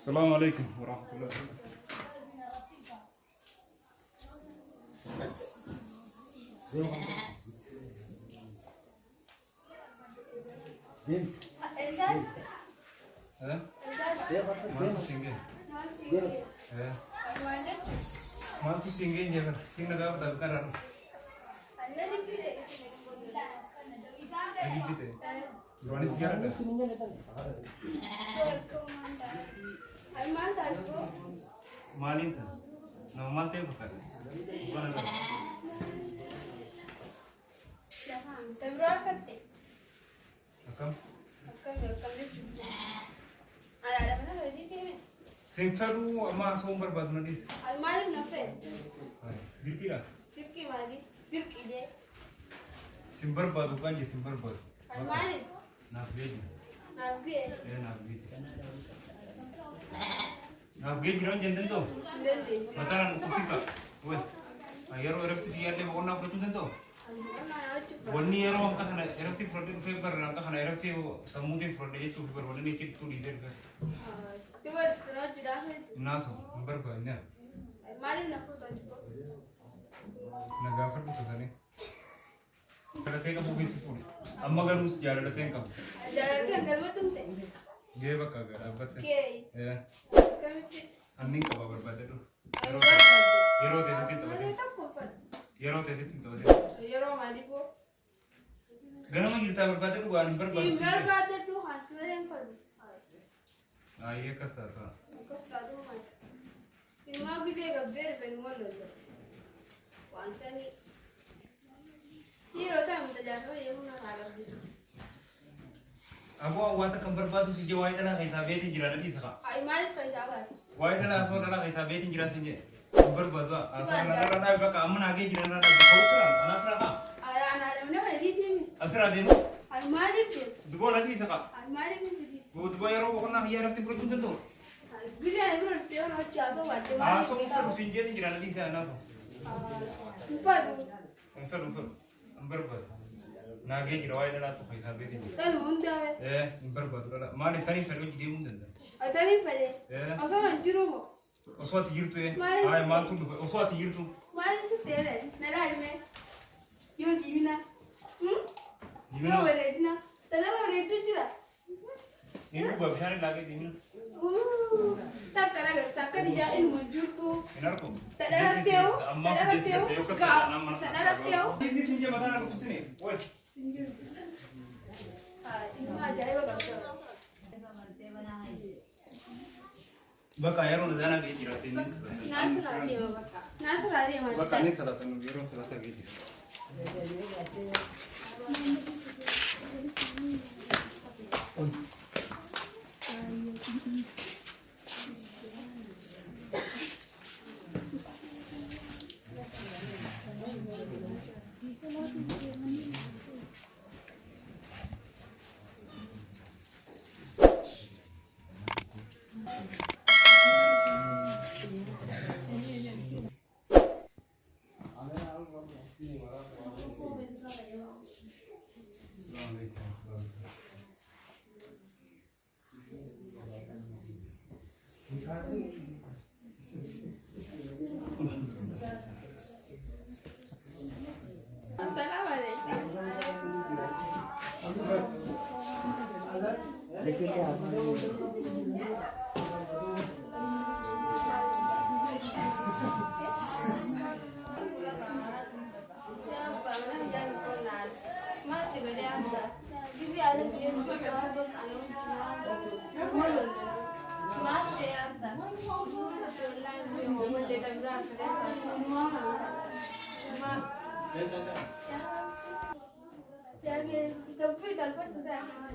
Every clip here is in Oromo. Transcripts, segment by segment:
Asalaamu alaikum warahmatullahi Eh? Maaltu siin ga'e? Eh? Maaltu siin ga'e jee bara? Siin na gaafata qarraa dhufe. Na jibbite. Duraanis jaaladha. Maaliin ta'a? Nama maal ta'e fakkaata? Waan agarra. Akkam? Siin fedhuu amma haasa'uun barbaadu na dhiise. Dirqiidha. Sin barbaadu kan jee sin barbaadu. Naaf ga'ee jira. Ee naaf ga'ee jira. Naaf ga'ee jira hin danda'u. Mataa naan dhukkubsin qaba. Way. Yeroo irratti xiyyaallee boqonnaa fudhachuu hin danda'u. Wanni yeroo hanqa kana irratti fudhadhee dhufee bara hanqa kana irratti sammuutiin fudhadhe jechuuf bara wanni inni itti dhiisee dhufee. Naasu hin barbaadne. Maaliif na fuuta jibbo? Na gaafadhu tasanii. Jaalatee qabuu keessa fuudhe. Amma garuu jaalalatee hin qabu. Jaalatee galma dhumte. Gahee bakka dhaabbatte. Kee Ee, akkamitti? Anni hin qaba barbaadde dhufu. Ani barbaadu. Yeroo teetitti hin Malee taphatin. tokko uffadhu. Yeroo teetitti hin taphatin. Yeroo maaliif hoo? Ganama jirtaa barbaadde dhugu ani hin barbaadu. Hin barbaadde haas malee hin fadhu. Ayyee akkas taata. Akkas taatu maali? Ilmaa gisee gabbee dhufe nu wal lollu. Waan sanii. Yeroo ta'e tajaajila yeroo nama qabdi. Aboo hawwaata kan barbaadu si jee waa'ee dhalaa keessaa beetiin jira na dhiisa kaa. Ay maaliif faayidaa baate? Waa'ee dhalaa asoo dhalaa keessaa beetiin jira sin jee. Hin barbaadu asoo dhalaa dhaabi bakka amma naagee jira na dhaabi. Ka'u sira anaa sira kaa. Anaadha nama dhiitii. Asirraa deemu. Ay maaliif jedhu? Duboo na dhiisa kaa. Ay maaliif si dhiisa? Duboo yeroo boqonnaa kiyyaa irratti fudhachuu hin danda'u. Gisee ani bira dhuftee waan hojii haasoo baatte Haasoo hin fedhu siin jeetiin jira na dhiisa anaa soo. Hin fadhu. Hin fedhu hin fedhu. Hin barbaadu. Naagee jira waa'ee dhalaatu keessaa beetiin jira. Dhaluma hundaa'e. Ee hin barbaadu dhala. Maaliif taniin fedhu hojii deemuu hin danda'a. Atanii fedhe. Ee. Osoo hin jiru moo? Osoo ati jirtu ee. Maaliif? Haaya maaltu dhufe osoo ati jirtu. Maaliif sitti hime? Na ilaalime. Yoo diimina. Yoo Diimina. bareedina. Tanarra bareedduu jira. Ni dhugaa bishaan hin laaqee diimina. Takka nagarta akka ijaa ilmu jirtu. Hin argu. Tadharatteewu. Tadharatteewu. Tadharatteewu. Siin siin jee mataa na dhukkubsine. Way. Ilma ajaa'iba qabda. Bakka yeroo nadaanaa ga'ee jiraate innis. Naasirraa deema bakka. Naasirraa deema. Bakka inni salaatan yeroo salaata ga'ee jira. Assalamu alaikum. Assalaamu alaikum.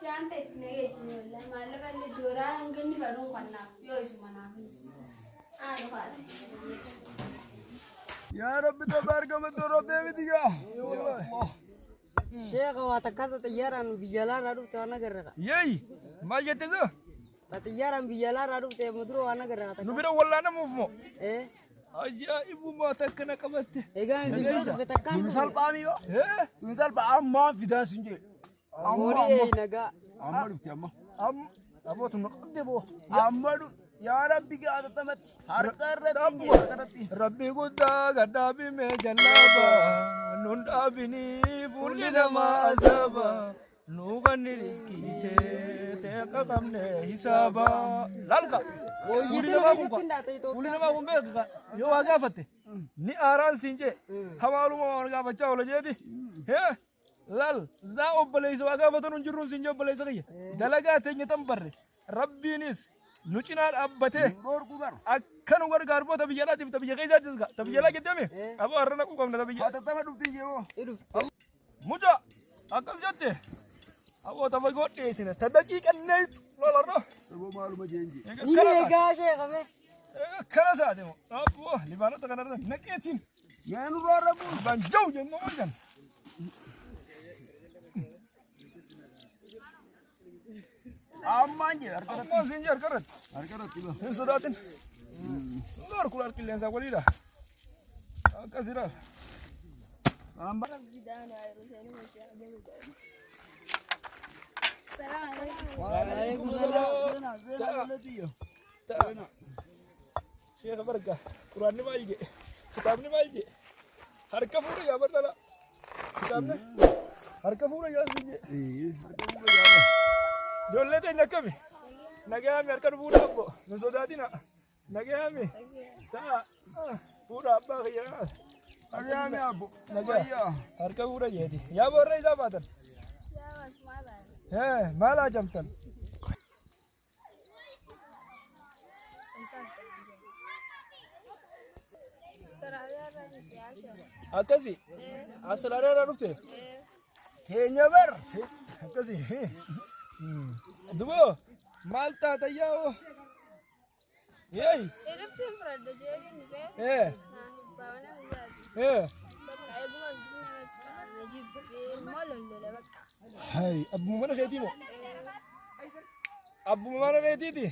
Yaanta itti nageessine wallahi maallaqa illee dooraan hanga inni fedhuun kannaaf yoo isuma naaf haadha kaase. يا رب تبارك وتعالى ربي والله Sheekha waa takkaata xiyyaaraan biyya alaarraa dhufte waan agarre. يي ما جت ذا Xiyyaaraan biyya alaarraa dhufte amma dura waan agarraa Nu takka. bira wallaanamuuf moo? Ee. Ajaa'ibuma takka na qabatte. Egaa isin bira dhufe takkaan Tun dhufe. salphaa miyoo. Ee? Tun salphaa ammaan fidaa sun jee. Amma Horii amma. ee nagaa. Amma dhufti amma. Amma aboo tun na qabde boo. Amma dhufti. Yaa Rabbi gaafatamatti. Harka irratti hin jee harka irratti. Rabbi guddaa gadhaabime jallaaba nun dhaabinii fuulli namaa azaaba nuu kanni riskii tee tee qabne hisaaba lalka fuulli namaa kun fuulli namaa kun beeka yoo waa gaafatte ni aaraan siin jee hamaaluma waan gaafachaa oola jeeti hee lal zaa obboleessa waa gaafatan hin jirruun siin jee obboleessa kiyya dalagaa teenya tan barre Rabbiinis nu cinaa dhaabbatee Dhoorku bar. akka nu gargaaru boo ta biyya alaatiif ta biyya keessaattis gaa ta biyya alaa jedhame aboo har'a naquu qabna ta biyya Hatattama dhufti jee boo. Dhufte. Mucaa akkas jette aboo ta fagoo dhiyeessine ta daqiiqanneetu lolarra Saboo maaluma jeen jee. Ni eegaa sheekame. Akkana taate moo aboo libaanota kanarra naqeetiin Mee nurraa rabuus. Libaan jau jennoo maal jenna. Ammaan jee harka irratti. Ammaan siin jee harka irratti. Harka irratti ba. Hin sodaatin. Noor kulaal qilleensaa waliidha. Akkas ilaal. Kanaan ba. Waalaikum salaam. Seenaa seenaa galatiyya. Ta'a. Sheekha barga quraanni maal jedhe kitaabni maal jedhe harka fuudha yaa bardala kitaabni harka fuudha yaa siin jedhe. Ee harka fuudha yaa. Ijoollee teenya akkami nagayaami harka nu fuudha abbo nu sodaatina nagayaami ta'a fuudha abbaa kiyya Nagayaami abbo. Nagaya harka fuudha jeeti yaa boorra isaa baatan. Maal haajamtan? Akkasi Austraaliyaa irraa dhufte? Teenya bar. Akkasi. Duboo maal taata yaa'oo? Yeey. Irratti fudhadha jeetiin dhufee. Ee. Naaf baana biyyaati. Ee. Bakka eeguma biyya bakka na jibbee immoo lollola bakka. Hay abbuma mana keetii moo? Abbuma mana keetiiti?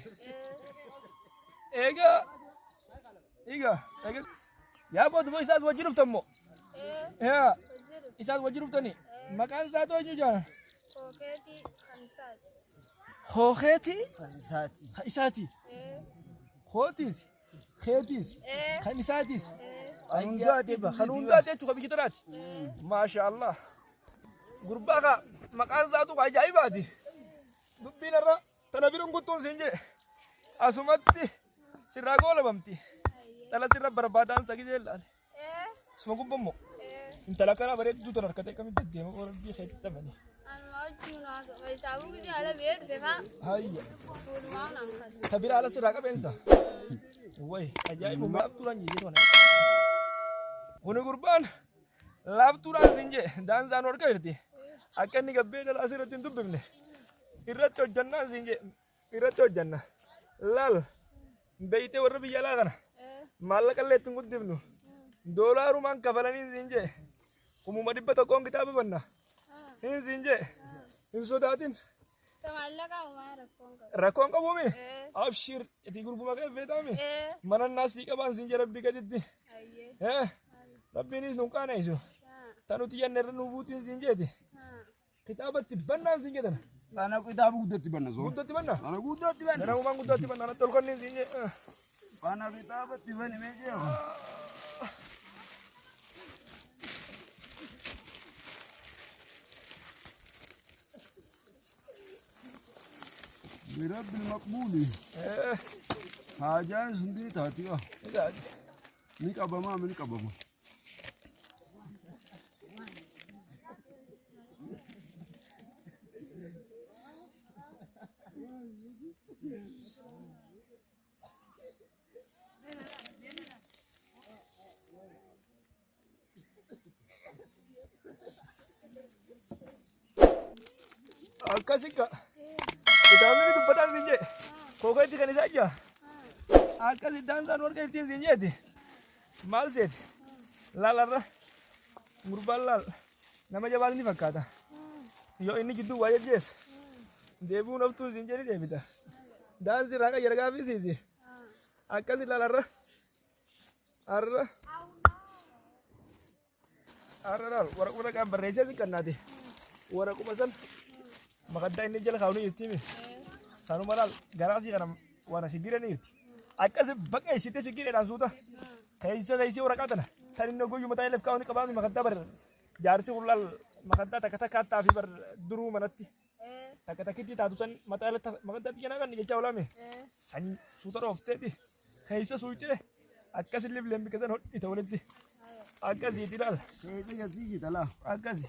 Egaa egaa egaa yaa boodu moo isaas wajjin dhuftan moo? Yaa isaas wajjin dhuftani maqaan isaa eenyu jaana? Kookeetii kan isaati. Hookeetii Kan isaati. kan isaati. Kootiis keetiis kan isaatis. Kan hundaati. Kan hundaati jechuudha biyya tanaati. Maasha Allah. Gurbaa kaa maqaan isaatu ajaa'ibaati. Dubbiin irra tana biruun kuttuun siin jedhe asumatti sirraa goolabamti. Dhala sirra barbaadaan sa gizee ilaale. Suma gubbammoo. Intala kana bareedduu tana harkatee akkamitti deddeema rabbii keetti amani. Anuma wajjin haasofaa isaafuu gidee ala biyya dhufe faa Hayya. fuulumaa naan kasa. Ta bira ala sirraa qabeensa. Way ajaa'ibuma laaftuudhaan jee tona. Kuni gurbaan laaftuudhaan siin jee daansaan harka jirti. Akka inni gabbee dhala asirratti hin dubbifne. Irratti hojjannaan siin jee irratti hojjanna. Laal beeytee warra biyya alaa kana maallaqa illee ittiin guddifnu. Doolaarumaan kafalanii siin jee kumuma 100n kitaaba banna. Hin siin jee hin sodaatin. Maallaqaa homaa rakkoon qabu. Rakkoon qabuumi? Abshir itti gurbuma kee feetaami? Mana naasii qabaan siin jee rabbii gaditti. Ayyee. Rabbiinis nu qaaneessu. Ta nuti yanne irra nu buutiin siin jeeti. Kitaabatti bannaan siin jedhan. Kana kitaaba guddatti banna soo. Guddatti banna? Kana guddatti banna. Ganamumaan guddatti banna natti ol kanniin siin jee. Kana kitaabatti bani mee jee. Birabbil maqbuuli. Haajaan sun ni taati. Ni qabamaa ni qabama. Akkasikka. Kitaabni ni dubbataan siin jee. Kookeetti kan isaa jaa. Akkasi daansaan warqa ittiin siin jeeti. Maal seeti? Laalarra. Gurbaan laal. Nama jabaas ni fakkaata. Yoo inni gidduu waa jajjeesse. Deebi'uun haftuun siin jedhi deebita. Daansii irraa qayyara gaafisiisi. Akkas ilaala har'a. Har'a. Har'a laal waraquma kan barreessee si qannaate. Waraquma san makaddaa inni jala kaa'u ni jirti mi. Sanuma laal garaa sii kana waan shigira ni jirti. Akkas baqeessitee shigireedhaan suuta. Keessa keessee waraqaa tana tan inni goyyuu mataa illee kaa'u ni qabaami makaddaa bar jaarsi kun laal makaddaa takka takka hattaa fi bar duruu manatti. Takka takkitti taatu san mataa irratti makaddaa xiyyanaa kan jechaa oolame. San suuta dhoofteeti keessa suuqee akkas illee bika san hodhite walitti. Akkasiiti laal Keessa jasiisi laa. Akkasi.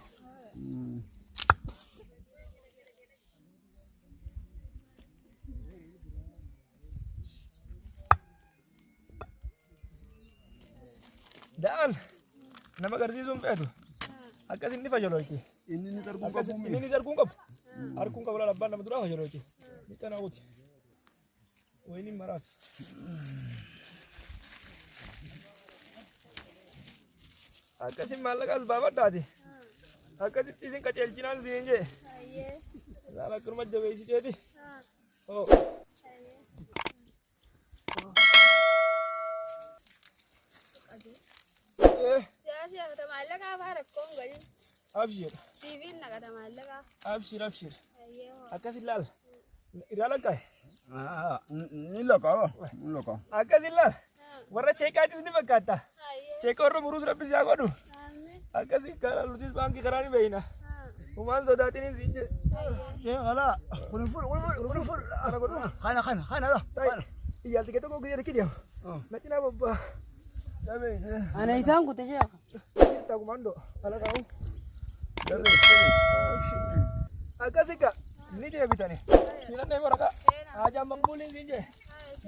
Da'an nama agarsiisuun feetu akkas inni fayyadooyti. Inni ni sarguun Akkas qabu. inni ni sarguun qabu. Harkuun qabu laal abbaan nama duraa fayyadooyti. Miidhaan hawwati. Wayiniin maraaf. Akkasin maallaqa as baafadhaati. Akkasitti isin qajeelchinaan siin jee. Ayyee. Laala akkanuma jabeessiteeti. Oo. Eh, Yaa sheekh maallaqaa faa rakkoon godhin. Abshir, Siifiin naqata maallaqaa. abshir, abshir. Ayyee hoo. Akkasin laal. Irraa lakkaa'e. Ni loka, ni loka. Akkasin laal. Warra cheekaatis ni fakkaata. Ayyee. Cheeka warra muruus rabbi si haa godhu. Amiin. Akkasii karaa nutis baankii karaa ni beeyna. Humaan sodaatiniin siin jee. Sheekh laa. Kun fudhu, kun fudhu, kun fudhu. Kana godhu. Kana, kana, kana laa. Kana. Iyyaalti kee tokko guyyaa kidiyam. Na cinaa bobbaa. Jabeesse. Ana isaan kute sheekh. Jirta kumando. Ala kaa'u. Jabeesse, jabeesse. Akkasii ka ni deebitani. Siinannee waraqaa. Haajaan maqbuuliin siin jee.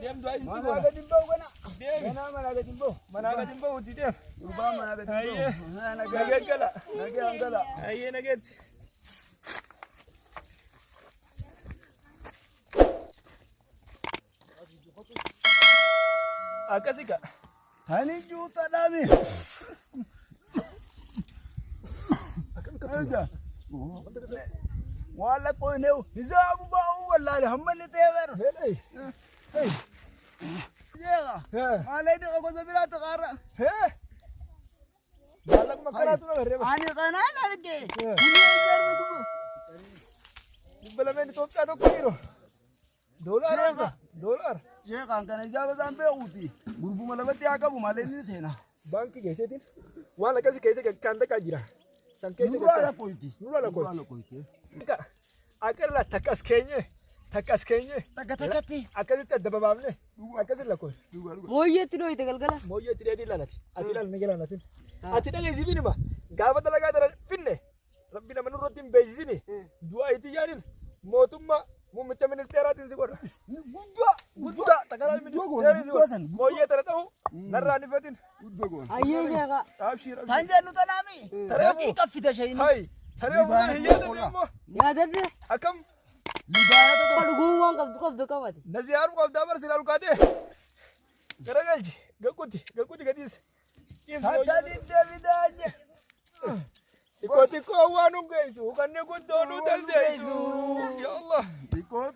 Deem du'aa isitti Manaa goona. gadi hin ba'u kana. Deemi. Ganaa manaa gadi hin ba'u. Manaa gadi hin ba'uuti deem. Gurbaan manaa gadi hin Ayyee. ba'u. Nagee gala. Nagee hangala. Ayyee nageetti. Akkasii ka. Tani juuta dhaami. Waan lakkoo hisaabu baa'uu wallaale hamma inni ta'e bara. Jeeqa. Maalee dhiqa gosa biraatti qaarra. Maallaquma akkanaatu na barree. Ani kanaan arge. Kunneen jarri duba. 200 Itoophiyaa tokko jiru. Doolaara. Sheekha. Doolaara. Jeeqaan kana hisaaba isaan beekuuti. Gurbuma lafatti haa qabu malee inni seena. Baankii keesseetiin waan akkasii keessa kan takkaa jira. San keessa Nurraa lakkooyti. Nurraa lakkooyti. Nurraa lakkooyti. Akka irraa takka as keenye takka as keenye Takka takkatti. Akkasitti adda babaafne akkasitti lakkoofne. Dhugaa dhugaa. Mooyyeetti dhoyite galgala. Mooyyee itti dheetii ilaalati. Ati ilaali ni galaanatin. Ati dhageessiif hima. Gaafa dalagaa dara finne rabbi nama nurratti hin beeksisini. Du'aa itti yaadin mootummaa muummicha ministeeraatiin si godha. Guddaa. Guddaa takaraa Guddoo goona, guddoo san, guddoo. Mooyyee tana ta'u narraa ni fetin. Guddoo goona. Ayyee sheekha. Abshiir abshiir. Tan jennu tanaami. Tareefu. Daqiiqa fida shayini. Hai taree Libaana hin yaadamne tokko immoo Yaadadde. Akkam Libaana tokko. Dhuguu waan qabdu qabdu qabate. Na ziyaaruu qabdaa bar silaa lukaatee. Garagalchi gaggutti gaggutti gadiis. Takka diddee fidaa je. Xiqqoo xiqqoo waan nu geessu kan guddoo nu dandeessu. Ya Allah. Xiqqoo.